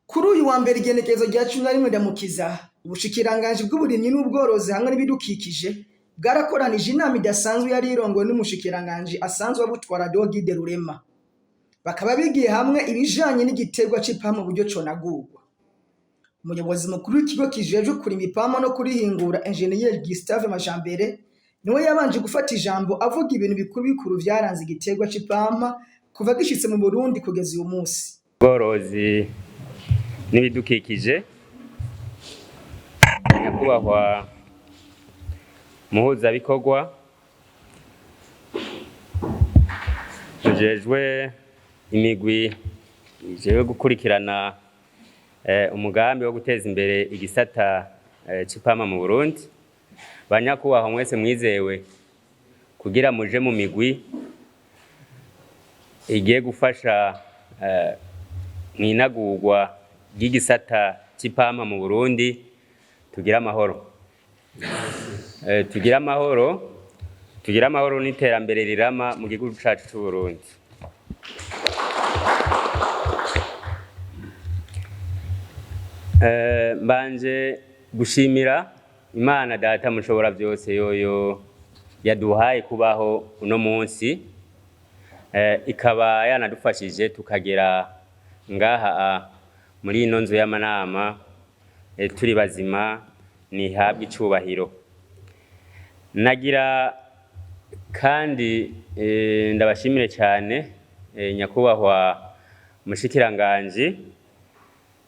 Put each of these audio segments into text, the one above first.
Kuri uyu wa mbere, igenekerezo rya 11 Ndamukiza, ubushikiranganji bw'uburimyi n'ubworozi hamwe n'ibidukikije bwarakoranije inama idasanzwe yari irongowe n'umushikiranganji asanzwe abutwara, Deogide Rurema. Bakaba bigiye hamwe ibijanye n'igiterwa c'ipampa, uburyo conagurwa. Umuyobozi mukuru w'ikigo kijejwe kurima ipampa no kurihingura, Enjeniyeri Gustave Majambere, niwe yabanje gufata ijambo, avuga ibintu bikuru bikuru vyaranze igiterwa c'ipampa kuva gishitse mu Burundi kugeza uyu musi. Ubworozi n'ibidukikije, nyakubahwa muhuzabikorwa mujejwe imigwi ijejwe gukurikirana umugambi wo guteza imbere igisata c'ipampa mu Burundi, banyakubahwa mwese mwizewe kugira muje mu migwi igiye gufasha mw'inagurwa ry'igisata c'ipampa mu Burundi, tugire amahoro. Tugire amahoro, tugire amahoro n'iterambere rirama mu gihugu cacu c'u Burundi. Mbanje gushimira Imana Data mushobora byose, yoyo yaduhaye kubaho uno munsi, ikaba yanadufashije tukagera ngaha muri ino nzu y'amanama turi bazima, nihabwe icubahiro. Nagira kandi ndabashimire cyane, nyakubahwa mushikiranganji,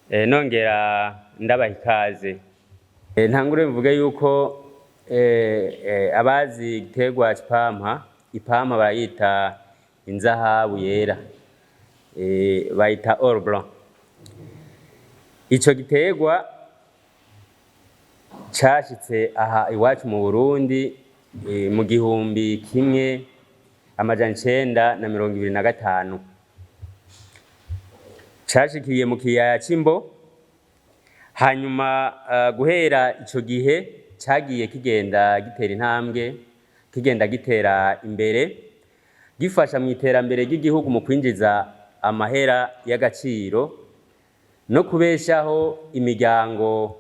nongera ndabaha ikaze. Ntangure mvuge yuko abazi igiterwa c'ipampa, ipampa barayita inzahabu yera, bayita or blanc. Ico giterwa cashitse aha iwacu mu Burundi mu 1925. Cashikiye mu kiyaya c'Imbo, hanyuma guhera ico gihe cagiye kigenda gitera intambwe, kigenda gitera imbere, gifasha mu iterambere ry'igihugu mu kwinjiza amahera y'agaciro no kubeshaho imiryango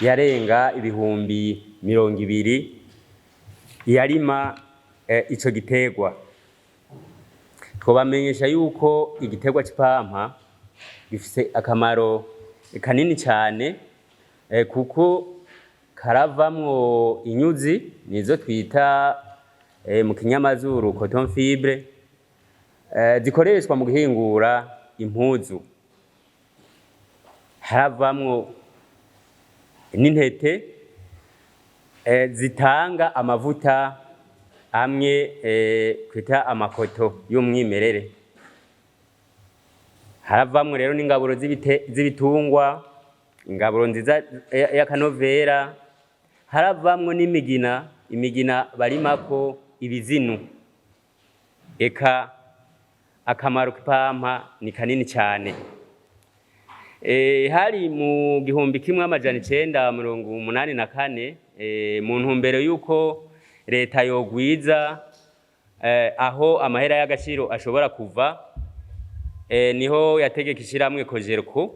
yarenga 20,000 yarima ico giterwa. Twobamenyesha yuko igiterwa c'ipampa gifise akamaro kanini cyane, kuko karavamwo inyuzi, nizo twita mu kinyamazuru coton fibre, zikoreshwa mu guhingura impuzu. Haravamwo n'intete zitanga amavuta amwe twita amakoto y'umwimerere. Haravamwo rero n'ingaburo z'ibitungwa, ingaburo nziza y'akanovera. Haravamwo n'imigina, imigina barimako ibizinu. Eka akamaro k'ipampa ni kanini cyane. Hari mu 1984, mu ntumbero y'uko leta yogwiza aho amahera y'agaciro ashobora kuva, niho yategeka ishyirahamwe Cogerco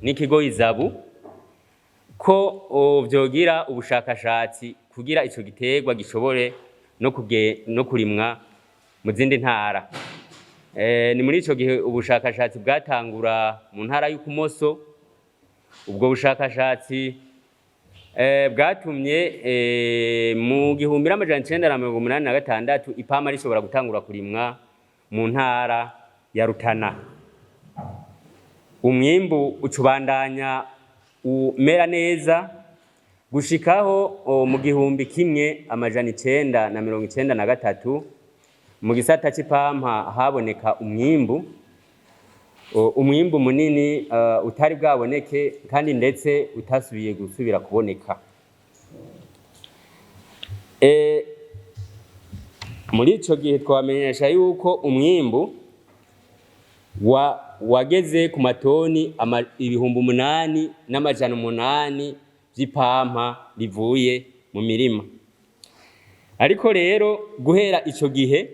n'ikigo Izabu ko vyogira ubushakashatsi kugira ico giterwa gishobore no kurimwa mu zindi ntara. Ni muri ico gihe ubushakashatsi bwatangura mu ntara y'Ukumoso. Ubwo bushakashatsi bwatumye mu 1986 ipampa rishobora gutangura kurimwa mu ntara ya Rutana. Umwimbu ucubandanya umera neza gushikaho mu 1993 mu gisata c'ipampa haboneka umwimbu munini utari bwaboneke kandi ndetse utasubiye gusubira kuboneka. Muri ico gihe twamenyesha yuko umwimbu wageze ku matoni 8,800 vy'ipampa rivuye mu mirima. Ariko rero guhera ico gihe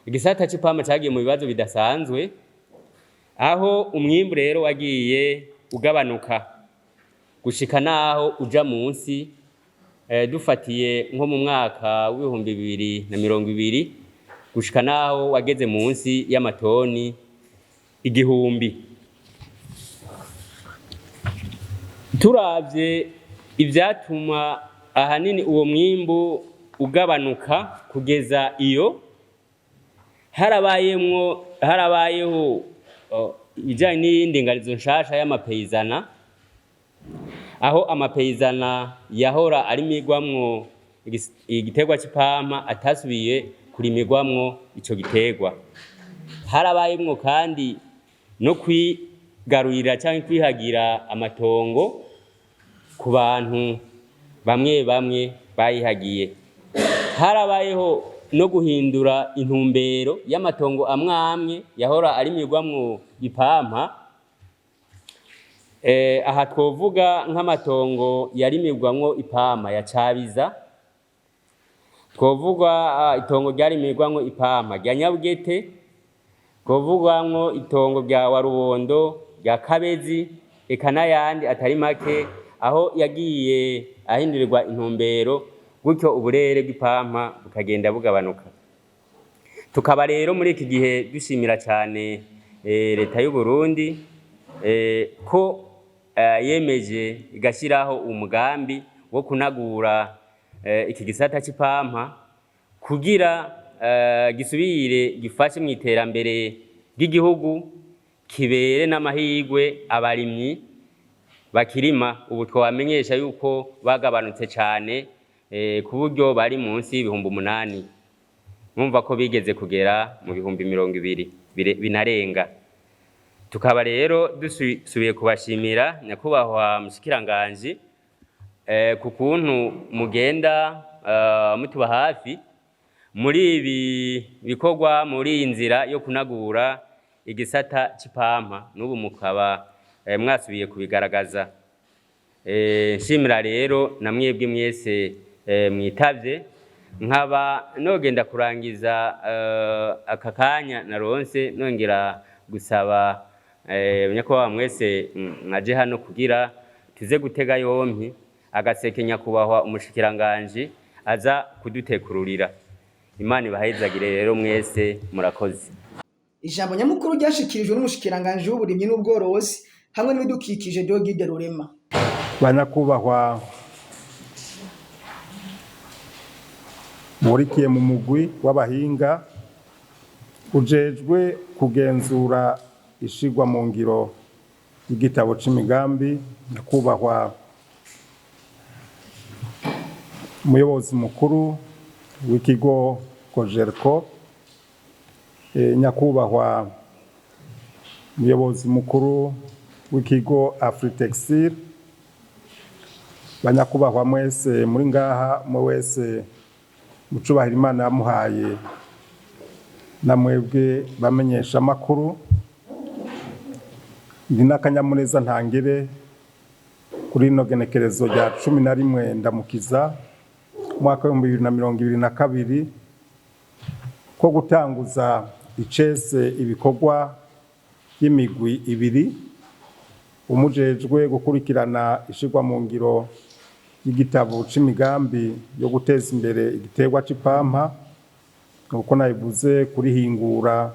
igisata c'ipampa cagiye mu bibazo bidasanzwe. Aho umwimbu rero wagiye ugabanuka gushika naho uja munsi, dufatiye nko mu mwaka w'2020 gushika naho wageze munsi y'amatoni 1000. Turavye ivyatuma ahanini uwo mwimbu ugabanuka kugeza iyo harabayeho ibijanye n'iyindinganizo nshasha y'amapeyizana, aho amapeyizana yahora arimigwamwo igiterwa c'ipampa atasubiye kurimigwamwo ico giterwa. Harabayemwo kandi no kwigarurira canke kwihagira amatongo ku bantu bamwe bamwe bayihagiye. Harabayeho no guhindura intumbero y'amatongo amwe amwe yahora arimigwamwo ipampa. Aha twovuga nk'amatongo yarimigwamwo ipampa ya Cabiza, twovuga itongo ryarimigwamwo ipampa rya Nyabugete, twovugamwo itongo rya Warubondo, rya Kabezi, eka n'ayandi atari make, aho yagiye ahindurirwa intumbero, gutyo uburere bw'ipampa bukagenda bugabanuka. Tukaba rero muri iki gihe dushimira cane leta y'u Burundi ko yemeje igashyiraho umugambi wo kunagura iki gisata c'ipampa kugira gisubire gifashe mu iterambere ry'igihugu, kibere n'amahirwe abarimyi bakirima. Ubu twabamenyesha yuko bagabanutse cane, ku buryo bari munsi y'8,000. Mwumva ko bigeze kugera mu 20,000 binarenga. Tukaba rero dusubiye kubashimira, nyakubahwa mushikiranganji, ku kuntu mugenda mutuba hafi muri ibi bikorwa, muri iyi nzira yo kunagura igisata c'ipampa. N'ubu mukaba mwasubiye kubigaragaza. Nshimira rero na mwebwe mwese mwitavye. Nkaba nogenda kurangiza aka kanya naronse, nongera gusaba nyakubahwa mwese mwaje hano kugira tuze gutega yompi agaseke nyakubahwa umushikiranganji aza kudutekururira. Imana ibahezagire rero mwese, murakoze. Ijambo nyamukuru ryashikirijwe n'umushikiranganji w'uburimyi n'ubworozi hamwe n'ibidukikije, Deogide Rurema. Banyakubahwa murikiye mu mugwi w'abahinga ujejwe kugenzura ishigwa mu ngiro y'igitabo c'imigambi, nyakubahwa umuyobozi mukuru w'ikigo Cogerco, nyakubahwa umuyobozi mukuru w'ikigo Afritextile, banyakubahwa mwese muri ngaha, umwe wese mucubahiro Imana yamuhaye, na mwebwe bamenyesha amakuru, ndi n'akanyamuneza ntangere kuri rino genekerezo rya 11 Ndamukiza umwaka w'2022 ko gutanguza icese ibikorwa by'imigwi ibiri: umujejwe gukurikirana ishirwa mu ngiro y'igitabo c'imigambi yo guteza imbere igiterwa c'ipampa, uko nabivuze, kurihingura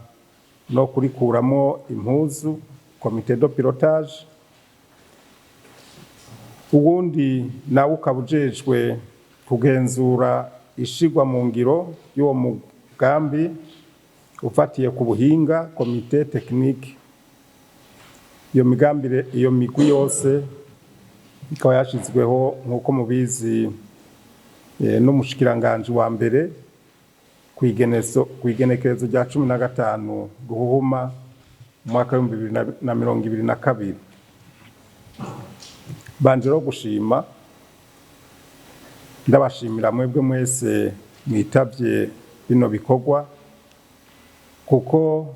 no kurikuramo impuzu, comité de pilotage, uwundi nawe ukaba ujejwe kugenzura ishirwa mu ngiro y'uwo mugambi ufatiye ku buhinga, comité technique. Iyo migambi, iyo migwi yose ikaba yashizweho, nk'uko mubizi, n'umushikiranganji wa mbere kw'igenekerezo rya 15 Ruhuhuma mu mwaka w'2022. Banje rero gushima, ndabashimira mwebwe mwese mwitavye bino bikorwa, kuko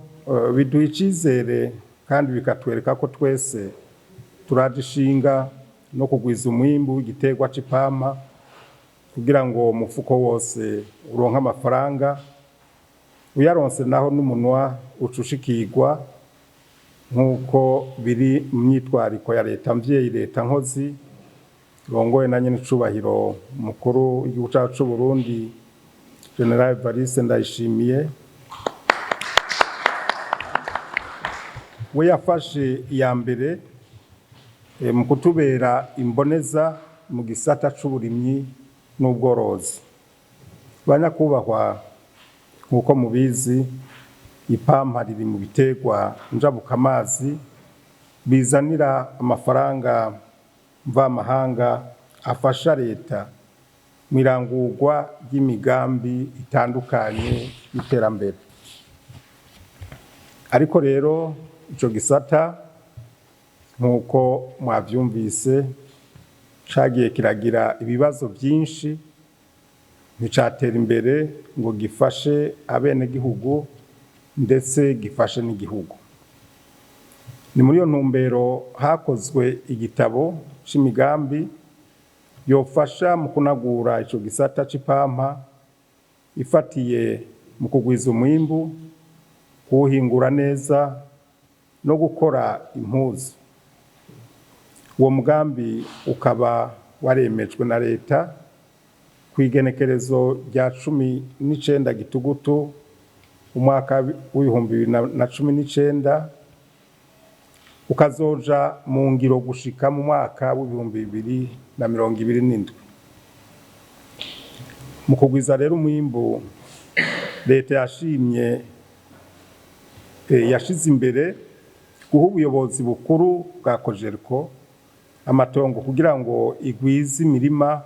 biduha icizere kandi bikatwereka ko twese turaje ishinga no kugwiza umwimbu w'igiterwa c'ipampa kugira ngo umufuko wose uronke amafaranga. Uyaronse naho n'umunwa uca ushikirwa. Nk'uko biri mu myitwariko ya leta mvyeyi, leta nkozi rongoye na nyene icubahiro mukuru w'igihugu cacu c'Uburundi, General Evariste Ndayishimiye, we yafashe iya mbere mu kutubera imboneza mu gisata c'uburimyi n'ubworozi. Banyakubahwa, nk'uko mubizi, ipampa riri mu biterwa njabukamazi bizanira amafaranga mvamahanga afasha leta mu irangurwa ry'imigambi itandukanye y'iterambere. Ariko rero ico gisata, nk'uko mwavyumvise, cagiye kiragira ibibazo vyinshi, nticatera imbere ngo gifashe abenegihugu ndetse gifashe n'igihugu. Ni muri iyo ntumbero hakozwe igitabo c'imigambi yofasha mu kunagura ico gisata c'ipampa, ifatiye mu kugwiza umwimbu, kuwuhingura neza no gukora impuzu. Uwo mugambi ukaba waremejwe na leta kw'igenekerezo rya 19 Gitugutu umwaka w'2019, ukazoja mu ngiro gushika mu mwaka w'2027. Mu kugwiza rero umwimbu, leta yashimye yashize imbere guha ubuyobozi bukuru bwa Cogerco amatongo kugira ngo igwize imirima.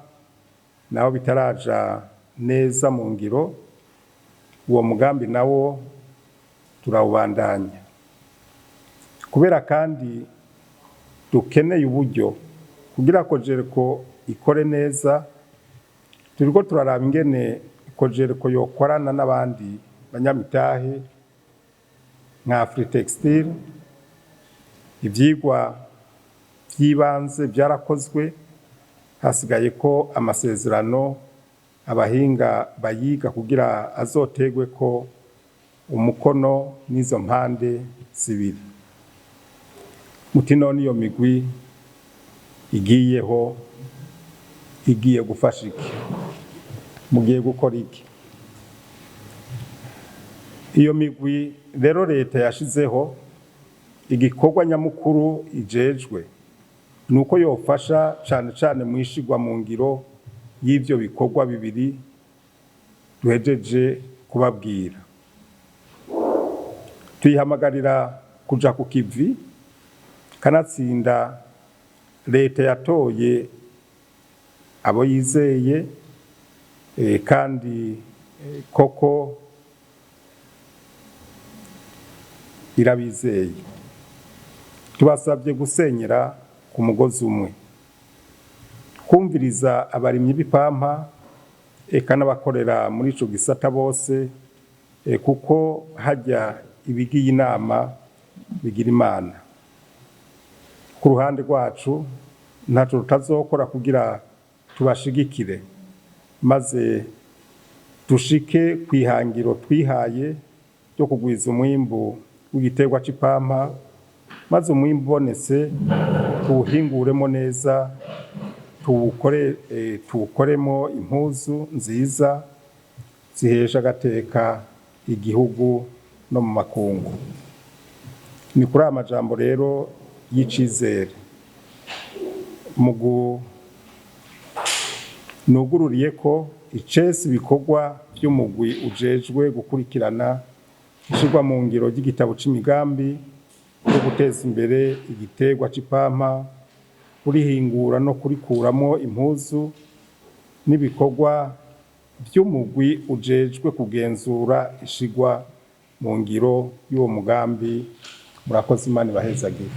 Naho bitaraja neza mu ngiro, uwo mugambi nawo turawubandanya. Kubera kandi dukeneye uburyo kugira Cogerco ikore neza, turiko turaraba ingene Cogerco yokorana n'abandi banyamitahe nka Afritextile. Ivyigwa vy'ibanze vyarakozwe, hasigaye ko amasezerano abahinga bayiga kugira azotegwe ko umukono n'izo mpande zibiri. Muti none iyo migwi igiyeho igiye gufasha iki? Mugiye gukora iki? Iyo migwi rero leta yashizeho, igikorwa nyamukuru ijejwe nuko yofasha cane cane mwishigwa mu ngiro y'ivyo bikorwa bibiri duhejeje kubabwira. Tuyihamagarira kuja ku kivi. Kanatsinda leta yatoye abo yizeye, kandi koko irabizeye. Tubasabye gusenyera ku mugozi umwe, kumviriza abarimyi b'ipampa eka n'abakorera muri ico gisata bose, kuko hajya ibigiye inama bigira Imana. Ku ruhande rwacu ntaco tutazokora kugira tubashigikire maze dushike kw'ihangiro twihaye ryo kugwiza umwimbu w'igiterwa c'ipampa, maze umwimbu ubonetse tuwuhinguremo neza, tuwukoremo impuzu nziza zihesha agateka igihugu no mu makungu. Ni kuri aya majambo rero y'icizere mu nugururiye ko icesi ibikorwa vy'umugwi ujejwe gukurikirana ishirwa mu ngiro ry'igitabo c'imigambi yo guteza imbere igiterwa c'ipampa, kurihingura no kurikuramo impuzu, n'ibikorwa vy'umugwi ujejwe kugenzura ishirwa mu ngiro y'uwo mugambi. Murakoze, Imana ibahezagire.